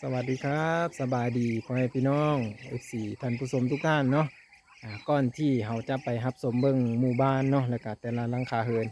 ສະຫວັດດີຄັບ ສະບາຍດີພໍ່ແມ່ພີ່ນ້ອງ ເອັຟຊີ ທ່ານຜູ້ຊົມທຸກທ່ານເນາະ. ອາ ກ່ອນທີ່ເຮົາຈະໄປຮັບຊົມເບິ່ງໝູ່ບ້ານເນາະ ແລ້ວກະແຕ່ລະຫຼັງຄາເຮືອນ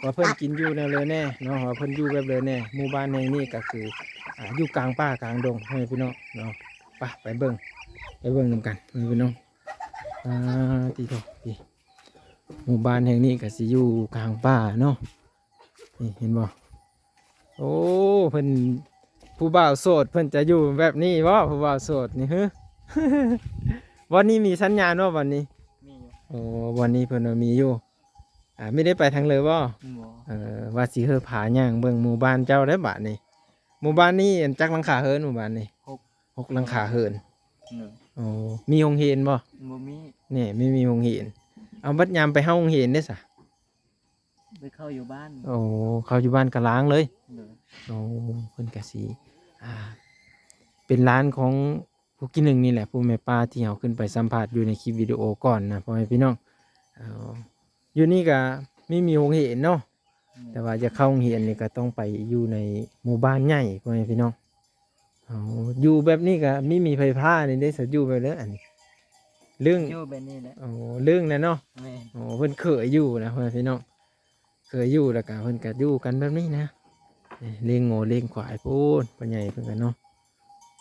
ວ່າເພິ່ນກິນຢູ່ແນວໃດແດ່ເນາະ ວ່າເພິ່ນຢູ່ແບບໃດແດ່. ໝູ່ບ້ານແຫ່ງນີ້ກະຄື ອາ ຢູ່ກາງປ່າກາງດົງ ພໍ່ແມ່ພີ່ນ້ອງເນາະ. ໄປ ໄປເບິ່ງ ໄປເບິ່ງນຳກັນ ພໍ່ແມ່ພີ່ນ້ອງ. ອາ ຕິໂທ ນີ້ ໝູ່ບ້ານແຫ່ງນີ້ກະຊິຢູ່ກາງປ່າເນາະ. ນີ້ເຫັນບໍ່? ໂອ້ ເພິ່ນ ຜູ້ບ່າວໂສດເພິ່ນຈະຢູ່ແບບນີ້ບໍ່? ຜູ້ບ່າວໂສດນີ້ ຮຶ ບ່ອນນີ້ມີສັນຍານບໍ່? ບ່ອນນີ້ ມີຢູ່. ໂອ້ ບ່ອນນີ້ເພິ່ນວ່າມີຢູ່. ອາ ມີໄດ້ໄປທາງເລີບໍ່? ບໍ່. ເອີ ວ່າຊິເຮີພາຍ່າງເບິ່ງໝູ່ບ້ານເຈົ້າໄດ໋ບາດນີ້. ໝູ່ບ້ານນີ້ອັນຈັກຫຼັງຄາເຮືອນ? ໝູ່ບ້ານນີ້ ຫົກ ຫົກຫຼັງຄາເຮືອນ. ໂອ້ ມີໂຮງຮຽນບໍ່? ບໍ່ມີ. ນີ້ ມີ ມີໂຮງຮຽນ. ເອົາ ບັດຍາມໄປເຂົ້າໂຮງຮຽນເດ້ສະ? ໄປເຂົ້າຢູ່ບ້ານ. ໂອ້ ເຂົ້າຢູ່ບ້ານກະລາງເລີຍ. ໂດຍ. ໂອ້ ເພິ່ນກະຊິ ອ່າ ເປັນຫຼານຂອງຜູ້ກີ້ໜຶ່ງນີ້ແຫຼະ ຜູ້ແມ່ປ້າທີ່ເຮົາຂຶ້ນໄປສຳພາດຢູ່ໃນຄລິບວິດີໂອກ່ອນນະ ພໍ່ແມ່ພີ່ນ້ອງ. ເອົາ ຢູ່ນີ້ກະມີ ມີໂຮງຮຽນເນາະ. ແມ່ນ. ແຕ່ວ່າຈະເຂົ້າໂຮງຮຽນນີ້ກະຕ້ອງໄປຢູ່ໃນໝູ່ບ້ານໃຫຍ່ ພໍ່ແມ່ພີ່ນ້ອງ. ເອົາ ຢູ່ແບບນີ້ກະມີ ມີໄຟຟ້ານີ້ເດ້ ສະ ຢູ່ແບບໃດອັນນີ້? ລຶ້ງ ຢູ່ແບບນີ້ແຫຼະ. ໂອ້ ລຶ້ງແຫຼະເນາະ. ແມ່ນ. ໂອ້ ເພິ່ນເຄີຍຢູ່ນະ ພໍ່ແມ່ພີ່ນ້ອງ ເຄີຍຢູ່ ແລ້ວກະເພິ່ນກະຢູ່ກັນແບບນີ້ນະ. ນີ້ ລ້ຽງງົວລ້ຽງຄວາຍພຸ້ນ ພໍ່ໃຫຍ່ເພິ່ນກະເນາະ.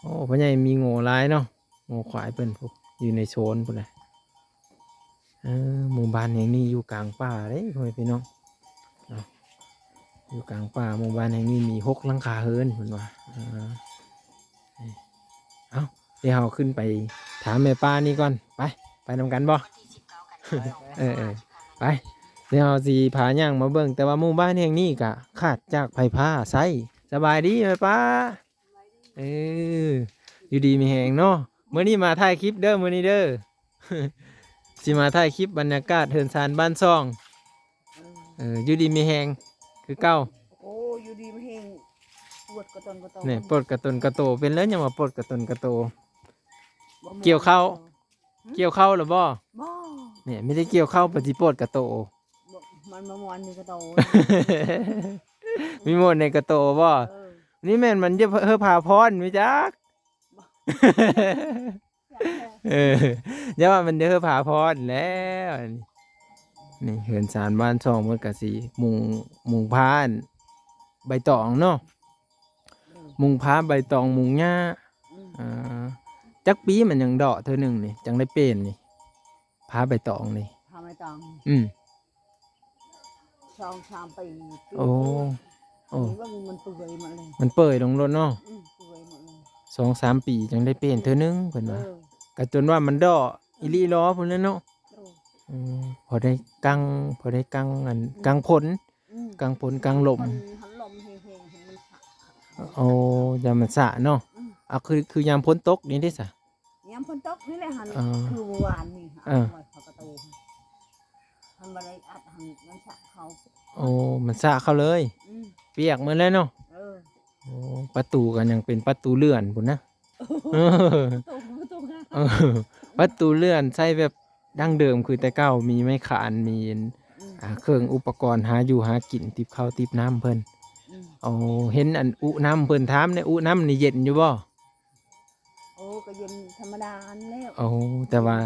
ໂອ້ ພໍ່ໃຫຍ່ມີງົວຫຼາຍເນາະ ງົວຄວາຍເພິ່ນພຸ້ນ ຢູ່ໃນໂຊນພຸ້ນແຫຼະ. ເອີ ໝູ່ບ້ານແຫ່ງນີ້ຢູ່ກາງປ່າເດ້ ພໍ່ແມ່ພີ່ນ້ອງເນາະ. ຢູ່ກາງປ່າ ໝູ່ບ້ານແຫ່ງນີ້ມີຫົກຫຼັງຄາເຮືອນ ເພິ່ນວ່າ. ເອີ ເອົ້າ ດຽວເຮົາຂຶ້ນໄປຖາມແມ່ປ້ານີ້ກ່ອນ. ໄປ ໄປນຳກັນບໍ່? ເອີ ເອີ ໄປ ດຽວເຮົາຊິພາຍ່າງມາເບິ່ງ. ແຕ່ວ່າໝູ່ບ້ານແຫ່ງນີ້ກະຂາດຈາກໄຟຟ້າໃຊ້. ສະບາຍດີແມ່ປ້າ. ເອີ ຢູ່ດີມີແຮງເນາະ. ມື້ນີ້ມາຖ່າຍຄລິບເດີ ມື້ນີ້ເດີ ຊິມາຖ່າຍຄລິບບັນຍາກາດເຮືອນຊານບ້ານຊ່ອງ. ເອີ ເອີ ຢູ່ດີມີແຮງຄືເກົ່າ. ໂອ້ ຢູ່ດີມີແຮງ ປວດກະຕົນກະໂຕ. ນີ້ ປວດກະຕົນກະໂຕ ເປັນແລ້ວຍັງວ່າປວດກະຕົນກະໂຕ. ບໍ່ແມ່ນ ກ່ຽວເຂົ້າ ຫື? ກ່ຽວເຂົ້າແລ້ວບໍ່? ບໍ່. ນີ້ ມີແຕ່ກ່ຽວເຂົ້າ ປະຕິປວດກະໂຕ. ບໍ່ ມັນມາມ່ວນໃນກະໂຕ. ມີມ່ວນໃນກະໂຕບໍ່? ເອີ ນີ້ແມ່ນມັນຈະເຮີພາພອນ ມີຈັກ ບໍ່ ເອີ ຢ່າວ່າມັນຈະເຮີພາພອນແລ້ວ. ນີ້ເຮືອນຊານບ້ານຊ່ອງ ເພິ່ນກະຊິມຸງ ມຸງຜ້າ ອັນ ໃບຕອງເນາະ. ເອີ ມຸງຜ້າໃບຕອງ ມຸງຫຍ້າ. ອືມ ອ່າ ຈັກປີມັນຈັ່ງເດາະເທື່ອໜຶ່ງນີ້ ຈັ່ງໄດ້ເປນນີ້ ຜ້າໃບຕອງນີ້? ຜ້າໃບຕອງ ອືມ ສອງສາມປີ. ໂອ້ ໂອ້ ເບິ່ງມັນເປື່ອຍໝົດເລີຍ. ມັນເປື່ອຍລົງໂລດເນາະ. ອືມ ເປື່ອຍໝົດເລີຍ. ສອງສາມປີຈັ່ງໄດ້ເປນເທື່ອໜຶ່ງ ເພິ່ນວ່າ. ເອີ ກະຈົນວ່າມັນເດາະອີ່ຫຼີຫຼໍພຸ້ນແຫຼະເນາະ. ໂດຍ. ອືມ ພໍໄດ້ກັງ ພໍໄດ້ກັງ ອັນ ອືມ ກັງຝົນ. ອືມ ກັງຝົນກັງລົມ. ມັນ ມັນລົມແຮງໆ ໃຫ້ມັນສະ. ໂອ້ ຢ້ານມັນສະເນາະ. ອືມ ອ່າ ຄື ຄືຍາມຝົນຕົກນີ້ເດ້ສະ? ຍາມຝົນຕົກນີ້ແຫຼະຫັ້ນ. ເອີ ຄືມື້ວານນີ້ ເອີ ເອົາໄວ້ເຂົ້າປະຕູ ຄັນບໍ່ໄດ້ອັດຫັ້ນ ມັນສະເຂົ້າ. ໂອ້ ມັນສະເຂົ້າເລີຍ. ອືມ ປຽກໝົດແລ້ວເນາະ. ເອີ ໂອ້ ປະຕູກໍຍັງເປັນປະຕູເລື່ອນພຸ້ນນະ. ເອີ ປະຕູ ປະຕູ ເອີ ປະຕູເລື່ອນໃຊ້ແບບ ດັ້ງເດີມຄືແຕ່ເກົ່າ ມີໄມ້ຄານ ມີ ອືມ ອ່າ ເຄື່ອງອຸປະກອນຫາຢູ່ຫາກິນ ຕິບເຂົ້າຕິບນ້ຳເພິ່ນ. ອືມ ໂອ້ ເຫັນອັນອຸນ້ຳເພິ່ນ ຖາມແດ່ ອຸນ້ຳນີ້ເຢັນຢູ່ບໍ່? ໂອ້ ກໍເຢັນທຳມະດາຫັ້ນແຫຼ້ວ. ໂອ້ ແຕ່ວ່າ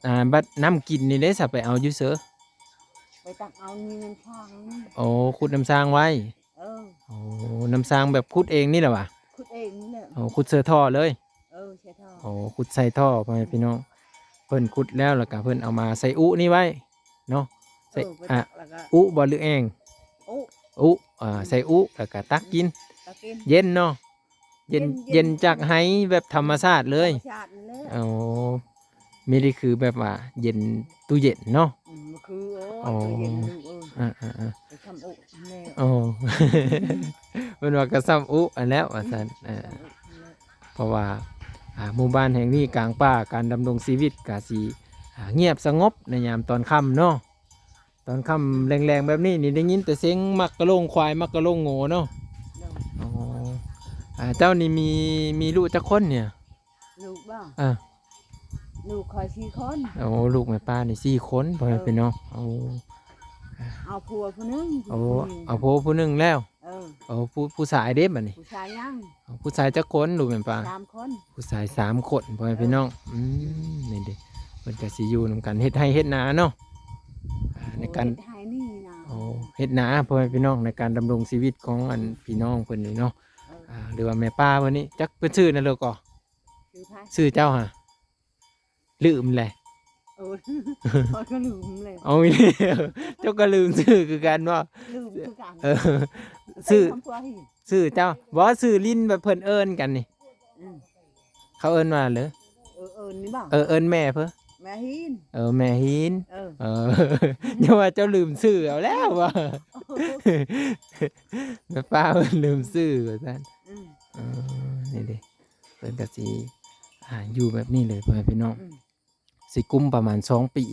ອ່າ ບັດນ້ຳກິນນີ້ເດ້ ສະ ໄປເອົາຢູ່ເຊີ? ໄປຕັກເອົາໃນນ້ຳສ້າງນີ້. ໂອ້ ຂຸດນ້ຳສ້າງໄວ້. ເອີ ໂອ້ ນ້ຳສ້າງແບບຂຸດເອງນີ້ແຫຼະຫວາ? ຂຸດເອງນີ້ແຫຼະ. ໂອ້ ຂຸດໃສ່ທໍ່ເລີຍ. ເອີ ໃສ່ທໍ່. ໂອ້ ຂຸດໃສ່ທໍ່ ພໍ່ແມ່ພີ່ນ້ອງ ເພິ່ນຂຸດແລ້ວ ແລ້ວກະເພິ່ນເອົາມາໃສ່ອຸນີ້ໄວ້ເນາະ. ໃສ່ ເອີ ໄປ ອ່າ ຕັກແລ້ວກະ ອຸບໍ່ ຫຼືແອ່ງ? ອຸ ອຸ ອ່າ ອືມ ໃສ່ອຸ ແລ້ວກະຕັກກິນ. ຕັກກິນ ເຢັນເນາະ. ເຢັນ ເຢັນ ເຢັນຈາກໄຮແບບທຳມະຊາດເລີຍ. ທຳມະຊາດນີ້ແຫຼະ. ໂອ້ ມີໄດ້ຄືແບບວ່າເຢັນ ຕູ້ເຢັນເນາະ. ອືມ ຄື ໂອ້ ຕູ້ເຢັນລູກເອີຍ. ເອີ ເອີ ເອີ ໄປຊຳອຸແລ້ວ. ໂອ້ ເພິ່ນວ່າກະຊຳອຸຫັ້ນແຫຼ້ວວ່າຊັ້ນ. ອືມ ເອີ ຊຳອຸຫັ້ນແຫຼະ. ເພາະວ່າ ອ່າ ໝູ່ບ້ານແຫ່ງນີ້ກາງປ່າ ການດຳລົງຊີວິດກະຊິ ອ່າ ງຽບສະຫງົບໃນຍາມຕອນຄ່ຳເນາະ. ຕອນຄ່ຳແລງໆແບບນີ້ນີ້ ໄດ້ຍິນແຕ່ສຽງໝາກກະໂຫຼງຄວາຍ ໝາກກະໂຫຼງງົວເນາະ. ໂດຍ. ອໍ ອ່າ ເຈົ້ານີ້ມີ ມີລູກຈັກຄົນນີ້? ລູກບໍ່? ເອີ ລູກຂ້ອຍສີ່ຄົນ. ໂອ້ ລູກແມ່ປ້ານີ້ສີ່ຄົນ ພໍ່ແມ່ພີ່ນ້ອງ. ໂອ້ ເອົາຜົວຜູ້ໜຶ່ງ. ໂອ້ ຜູ້ຍິງ ເອົາຜົວຜູ້ໜຶ່ງແລ້ວ. ເອີ ໂອ້ ຜູ້ ຜູ້ຊາຍເດ້ບັດນີ້? ຜູ້ຊາຍຍັງ ເອົາ ຜູ້ຊາຍຈັກຄົນ ລູກແມ່ນປາ? ສາມຄົນ ຜູ້ຊາຍສາມຄົນ ພໍ່ແມ່ພີ່ນ້ອງ. ອືມ ນີ້ເດ້ ເພິ່ນກໍຊິຢູ່ນຳກັນ ເຮັດໄຮ່ເຮັດນາເນາະ ອ່າ ໃນການ ເຮັດໄຮ່ນີ້ນາ ໂອ້ ເຮັດນາ ພໍ່ແມ່ພີ່ນ້ອງ ໃນການດຳລົງຊີວິດຂອງອັນ ອືມ ພີ່ນ້ອງເພິ່ນນີ້ເນາະ. ເອີ ອ່າ ຫຼືວ່າແມ່ປ້າເພິ່ນນີ້ ຈັກເພິ່ນຊື່ຫຍັງແລ້ວກໍ? ຊື່ໃຜ? ຊື່ເຈົ້າຫະ? ລືມແຫຼະ. ໂອ້ຍ ຂ້ອຍກໍລືມແຫຼະ. ເອົາອີກແລ້ວ ເຈົ້າກໍລືມຊື່ຄືກັນບໍ? ລືມຄືກັນ. ເອີ ຊື່ ຊື່ເຈົ້າ ບໍ່ ຊື່ຫຼິ້ນແບບເພິ່ນເອີ້ນກັນນີ້. ອືມ ເຂົາເອີ້ນວ່າເລີ? ເອີ ເອີ້ນນີ້ບໍ? ເອີ ເອີ້ນແມ່ເພິ່ນ ແມ່ຫີນ. ເອີ ແມ່ຫີນ. ເອີ ເອີ ຢ່າວ່າເຈົ້າລືມຊື່ເອົາແລ້ວວ່າ ແມ່ປ້າເພິ່ນລືມຊື່ວ່າຊັ້ນ. ອືມ ເອີ ນີ້ເດ້ ເພິ່ນກໍຊິ ອ່າ ຢູ່ແບບນີ້ເລີຍ ພໍ່ແມ່ພີ່ນ້ອງ. ອືມ ຊິກຸ້ມປະມານສອງປີ.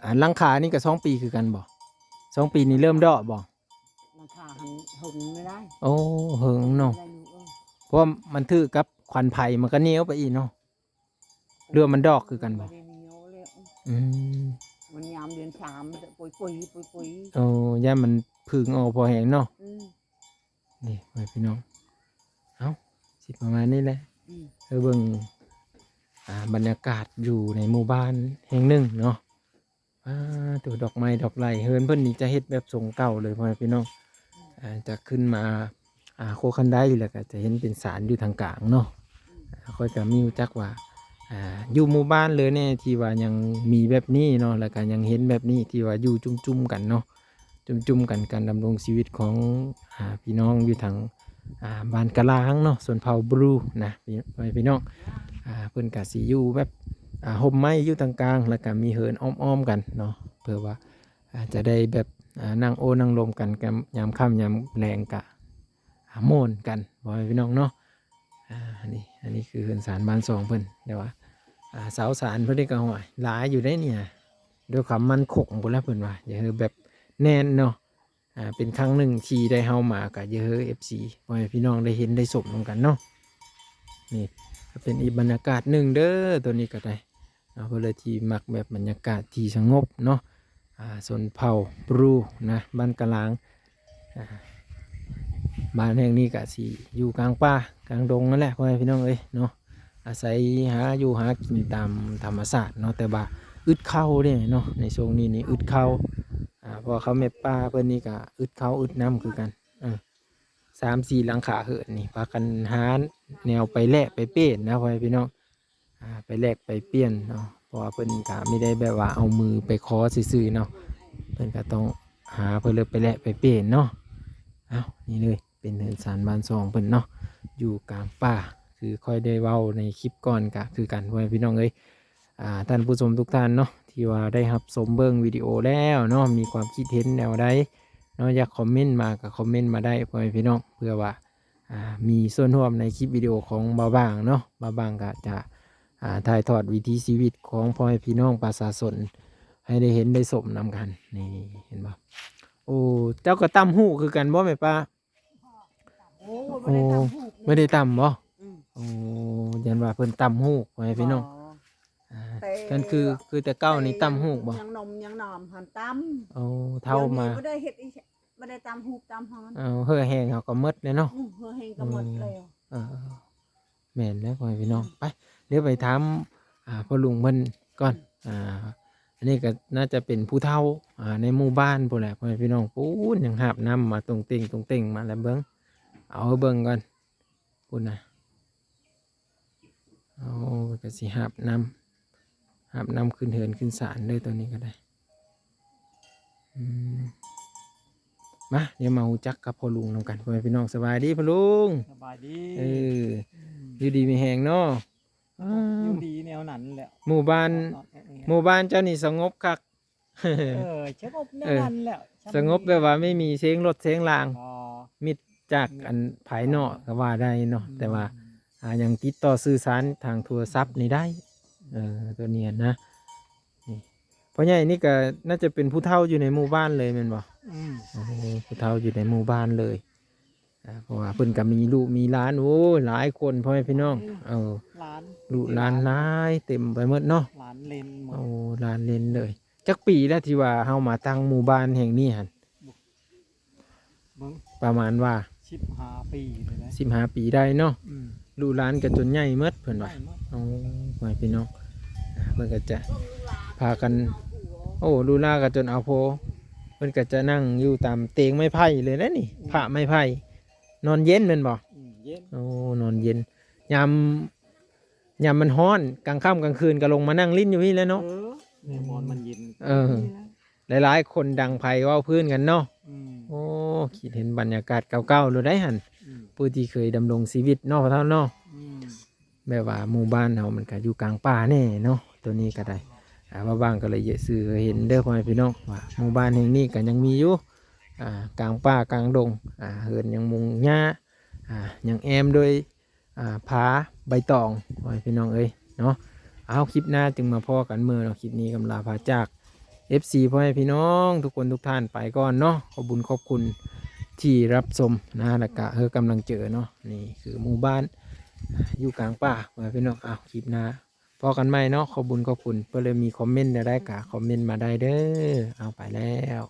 ອ່າ ຫຼັງຄານີ້ກໍສອງປີຄືກັນບໍ? ສອງປີນີ້ເລີ່ມເດາະບໍ? ຫຼັງຄາຫັ້ນເຫິງແລ້ວໄດ໋. ໂອ້ ເຫິງເນາະ ເຫິງແລ້ວລູກເອີຍ. ເພາະວ່າມັນຖືກກັບຄວັນໄຟ ມັນກໍໜຽວໄປອີກເນາະ ຫຼືວ່າມັນດອກຄືກັນບໍ? ບໍ່ໄດ້ໜຽວແລ້ວ. ອືມ ມັນຍາມເດືອນສາມ ມັນຈະປຸຍໆ ປຸຍໆ. ໂອ້ ຢ້ານມັນຜຶ່ງອອກພໍແຮງເນາະ. ອືມ ນີ້ ພໍ່ແມ່ພີ່ນ້ອງ ເອົ້າ ຊິປະມານນີ້ແຫຼະ. ອືມ ໃຫ້ເບິ່ງ ອ່າ ບັນຍາກາດຢູ່ໃນໝູ່ບ້ານແຫ່ງໜຶ່ງເນາະ. ອ່າ ໂຕ ດອກໄມ້ດອກໄຫຼ ເຮືອນເພິ່ນນີ້ຈະເຮັດແບບຊົງເກົ່າເລີຍ ພໍ່ແມ່ພີ່ນ້ອງ. ອືມ ອ່າ ຈະຂຶ້ນມາ ອ່າ ໂຄຄັນໄດ ແລ້ວກໍຈະເຫັນເປັນສານຢູ່ທາງກາງເນາະ. ອືມ ຂ້ອຍກໍມີຮູ້ຈັກວ່າ ອ່າ ຢູ່ໝູ່ບ້ານເລີຍແນ່ທີ່ວ່າຍັງມີແບບນີ້ເນາະ ແລ້ວກໍຍັງເຫັນແບບນີ້ທີ່ວ່າຢູ່ຈຸ້ມໆກັນເນາະ. ຈຸ້ມໆກັນ ການດຳລົງຊີວິດຂອງ ອ່າ ພີ່ນ້ອງຢູ່ທາງ ອ່າ ບ້ານກະລາງເນາະ ຊົນເຜົ່າບຣູນະ ພີ່ ພໍ່ແມ່ພີ່ນ້ອງ. ອ່າ ເພິ່ນກະຊິຢູ່ແບບ ອ່າ ຮົ່ມໄມ້ຢູ່ທາງກາງ ແລ້ວກະມີເຮືອນອ້ອມໆກັນເນາະ ເພື່ອວ່າ ອ່າ ຈະໄດ້ແບບ ອ່າ ນັ່ງໂອ້ນັ່ງລົມກັນ ກະຍາມຄ່ຳຍາມແລງກະ ອ່າ ມ່ວນກັນ ພໍ່ແມ່ພີ່ນ້ອງເນາະ. ອ່າ ອັນນີ້ ອັນນີ້ຄືເຮືອນຊານບ້ານຊ່ອງເພິ່ນ ແຕ່ວ່າ ອ່າ ເສົາສານເພິ່ນນີ້ກໍ ໂອ້ຍ ຫຼາຍຢູ່ເດ້ນີ້ ດ້ວຍຄວາມໝັ້ນຄົງພຸ້ນແຫຼະເພິ່ນວ່າ ຢ່າໃຫ້ແບບແໜ້ນເນາະ. ອ່າ ເປັນຄັ້ງໜຶ່ງທີ່ໄດ້ເຮົາມາ ກໍຢາກໃຫ້ເອັຟຊີ ພໍ່ແມ່ພີ່ນ້ອງໄດ້ເຫັນໄດ້ຊົມນຳກັນເນາະ. ນີ້ກໍເປັນອີກບັນຍາກາດໜຶ່ງເດີ ໂຕນີ້ກໍໄດ້ເນາະ ເພື່ອທີ່ມັກແບບບັນຍາກາດທີ່ສະຫງົບເນາະ. ອ່າ ຊົນເຜົ່າບຣູນະ ບ້ານກະລາງ. ອ່າ ບ້ານແຫ່ງນີ້ກໍຊິຢູ່ກາງປ່າກາງດົງນັ້ນແຫຼະ ພໍ່ແມ່ພີ່ນ້ອງເອີຍເນາະ. ອາໄສຫາຢູ່ຫາກິນຕາມທຳມະຊາດເນາະ ແຕ່ວ່າອຶດເຂົ້າເດ້ເນາະ ໃນຊ່ວງນີ້ນີ້ອຶດເຂົ້າ. ອ່າ ເພາະວ່າເຂົາແມ່ນປ່າ ເພິ່ນນີ້ກໍອຶດເຂົ້າອຶດນ້ຳຄືກັນ. ເອີ ສາມສີ່ຫຼັງຄາເຮືອນນີ້ພາກັນຫາແນວໄປແລະໄປເປ້ນນະ ພໍ່ແມ່ພີ່ນ້ອງ. ອ່າ ໄປແລກໄປປ່ຽນເນາະ ເພາະວ່າເພິ່ນກໍມີໄດ້ແບບວ່າເອົາມືໄປຂໍຊື່ໆເນາະ ເພິ່ນກໍຕ້ອງຫາເພິ່ນເລີຍໄປແລະໄປປ່ຽນເນາະ. ເອົ້າ ນີ້ເລີຍ ເປັນເຮືອນຊານບ້ານຊ່ອງເພິ່ນເນາະ ຢູ່ກາງປ່າ ຄືຂ້ອຍໄດ້ເວົ້າໃນຄລິບກ່ອນກະຄືກັນ ພໍ່ແມ່ພີ່ນ້ອງເອີຍ. ອ່າ ທ່ານຜູ້ຊົມທຸກທ່ານເນາະ ທີ່ວ່າໄດ້ຮັບຊົມເບິ່ງວິດີໂອແລ້ວເນາະ ມີຄວາມຄິດເຫັນແນວໃດເນາະ ຢາກຄອມເມັນມາກະຄອມເມັນມາໄດ້ ພໍ່ແມ່ພີ່ນ້ອງ ເພື່ອວ່າ ອ່າ ມີສ່ວນຮ່ວມໃນຄລິບວິດີໂອຂອງບ່າວບາງເນາະ. ບ່າວບາງກະຈະ ອ່າ ຖ່າຍທອດວິຖີຊີວິດຂອງພໍ່ແມ່ພີ່ນ້ອງປະຊາຊົນໃຫ້ໄດ້ເຫັນໄດ້ຊົມນຳກັນ. ນີ້ເຫັນບໍ່? ໂອ້ ເຈົ້າກໍຕ່ຳຫູກຄືກັນບໍ່ແມ່ປ້າ? ໂອ້ ບໍ່ໄດ້ຕ່ຳຫູກ ບໍ່ໄດ້ຕ່ຳບໍ່? ອືມ ໂອ້ ຢ້ານວ່າເພິ່ນຕ່ຳຫູກ ພໍ່ແມ່ພີ່ນ້ອງ. ບໍ່ ອ່າ ແຕ່ ນັ້ນຄື ຄືແຕ່ເກົ່ານີ້ຕ່ຳຫູກບໍ່? ຍັງໜຸ່ມຍັງໜອມຫັ້ນຕ່ຳ. ໂອ້ ເຖົ້າມາ ດຽວນີ້ບໍ່ໄດ້ເຮັດອີກ ບໍ່ໄດ້ຕ່ຳຫູກຕ່ຳຫອນ. ເອີ ເຫື່ອແຮງເຮົາກໍໝົດແລ້ວເນາະ. ອືມ ເຫື່ອແຮງກໍໝົດແລ້ວ. ເອີ ເອີ ເອີ ແມ່ນແລ້ວ ພໍ່ແມ່ພີ່ນ້ອງ. ອືມ ໄປ ດຽວໄປຖາມ ອ່າ ພໍ່ລຸງເພິ່ນກ່ອນ. ອືມ ອ່າ ອັນນີ້ກໍໜ້າຈະເປັນຜູ້ເຖົ້າ ອ່າ ໃນໝູ່ບ້ານພຸ້ນແຫຼະ ພໍ່ແມ່ພີ່ນ້ອງ. ປູ້ນ ຍັງຫາບນ້ຳມາຕົງເຕັງຕົງເຕັງມາແລ້ວ ເບິ່ງ ເອົາໃຫ້ເບິ່ງກ່ອນ. ພຸ້ນນະ ໂອ້ ກໍຊິຫາບນ້ຳ ຫາບນ້ຳຂຶ້ນເຮືອນຂຶ້ນສານເດີ ໂຕນີ້ກໍໄດ້. ອືມ ມາ ດຽວມາຮູ້ຈັກກັບພໍ່ລຸງນຳກັນ ພໍ່ແມ່ພີ່ນ້ອງ. ສະບາຍດີພໍ່ລຸງ. ສະບາຍດີ. ເອີ ອືມ ຢູ່ດີມີແຮງເນາະ. ເອີ ຢູ່ດີແນວນັ້ນແຫຼະ. ໝູ່ບ້ານ ເນາະ ເອີ ໝູ່ບ້ານເຈົ້ານີ້ສະຫງົບຄັກ. ເອີ ສະຫງົບແນວນັ້ນແຫຼະ. ເອີ ສະຫງົບແບບວ່າໄມ່ມີສຽງລົດສຽງລາງ. ອໍ ມິດຈາກ ມີ ອັນພາຍນອກກໍວ່າໄດ້ເນາະ. ອືມ ແຕ່ວ່າ ອ່າ ຍັງຕິດຕໍ່ສື່ສານທາງໂທລະສັບນີ້ໄດ້. ເອີ ໂຕນີ້ນະ ນີ້ ພໍ່ໃຫຍ່ນີ້ກໍໜ້າຈະເປັນຜູ້ເຖົ້າຢູ່ໃນໝູ່ບ້ານເລີຍແມ່ນບໍ່? ອືມ ໂອ້ ຜູ້ເຖົ້າຢູ່ໃນໝູ່ບ້ານເລີຍ. ອ່າ ເພາະວ່າເພິ່ນກໍມີລູກມີຫຼານ ໂອ້ຍ ຫຼາຍຄົນ ພໍ່ແມ່ພີ່ນ້ອງ. ອືມ ເອີ ຫຼານ ລູກຫຼານຫຼາຍເຕັມໄປໝົດເນາະ. ຫຼານເຫຼັນໝົດ. ໂອ້ ຫຼານເຫຼັນເລີຍ. ຈັກປີແລ້ວທີ່ວ່າເຮົາມາຕັ້ງໝູ່ບ້ານແຫ່ງນີ້ຫັ້ນ? ເບິ່ງ ປ ປະມານວ່າ ສິບຫ້າປີນີ້ແຫຼະ ສິບຫ້າປີໄດ້ເນາະ. ອືມ ລູກຫຼານກໍຈົນໃຫຍ່ໝົດເພິ່ນວ່າ. ໃຫຍ່ໝົດ. ໂອ້ ພໍ່ແມ່ພີ່ນ້ອງ ເພິ່ນກໍຈະພາກັນ ໂອ້ ລູກຫຼານກໍຈົນເອົາໂພ ເພິ່ນກໍຈະນັ່ງຢູ່ຕາມເຕີງໄມ້ໄຜ່ເລີຍແຫຼະນີ້. ອືມ ຜ້າໄມ້ໄຜ່ ນອນເຢັນແມ່ນບໍ່? ອືມ ເຢັນ. ໂອ້ ນອນເຢັນ ຍາມ ຍາມມັນຮ້ອນ ກາງຄ່ຳກາງຄືນກໍລົງມານັ່ງຫຼິ້ນຢູ່ພີ້ແຫຼະເນາະ. ເອີ ແນວບ່ອນມັນເຢັນ. ເອີ ຫຼາຍໆຄົນດັງໄຟເວົ້າພື້ນກັນເນາະ. ອືມ ໂອ້ ຄິດເຫັນບັນຍາກາດເກົ່າໆໂລດໄດ໋ຫັ້ນ. ອືມ ຜູ້ທີ່ເຄີຍດຳລົງຊີວິດເນາະ ພໍ່ເຖົ້າເນາະ. ອືມ ແບບວ່າໝູ່ບ້ານເຮົາມັນກໍຢູ່ກາງປ່າແດ່ເນາະ ໂຕນີ້ກໍໄດ້. ອ່າ ວ່າວ່າງກໍເລີຍຢາກຊື່ໃຫ້ເຫັນເດີ ພໍ່ແມ່ພີ່ນ້ອງ ວ່າໝູ່ບ້ານແຫ່ງນີ້ກໍຍັງມີຢູ່ ອ່າ ກາງປ່າກາງດົງ ອ່າ ເຮືອນຍັງມຸງຫຍ້າ ອ່າ ຍັງແອ້ມໂດຍ ອ່າ ຜ້າໃບຕອງ ພໍ່ແມ່ພີ່ນ້ອງເອີຍເນາະ. ເອົາ ຄລິບໜ້າຈຶ່ງມາພໍ້ກັນເໝີເນາະ. ຄລິບນີ້ກຳລາພາຈາກ ເອັຟຊີ ພໍ່ແມ່ພີ່ນ້ອງທຸກຄົນທຸກທ່ານໄປກ່ອນເນາະ. ຂອບບຸນຂອບຄຸນທີ່ຮັບຊົມນະ ແລ້ວກະໃຫ້ກຳລັງໃຈເນາະ. ນີ້ຄືໝູ່ບ້ານ ອ່າ ຢູ່ກາງປ່າ ພໍ່ແມ່ພີ່ນ້ອງ. ເອົາ ຄລິບໜ້າພໍ້ກັນໃໝ່ເນາະ. ຂອບບຸນຂອບຄຸນ ເພື່ອເລີຍມີຄອມເມັນແນວໃດກະຄອມເມັນມາໄດ້ເດີ. ເອົາ ໄປແລ້ວ.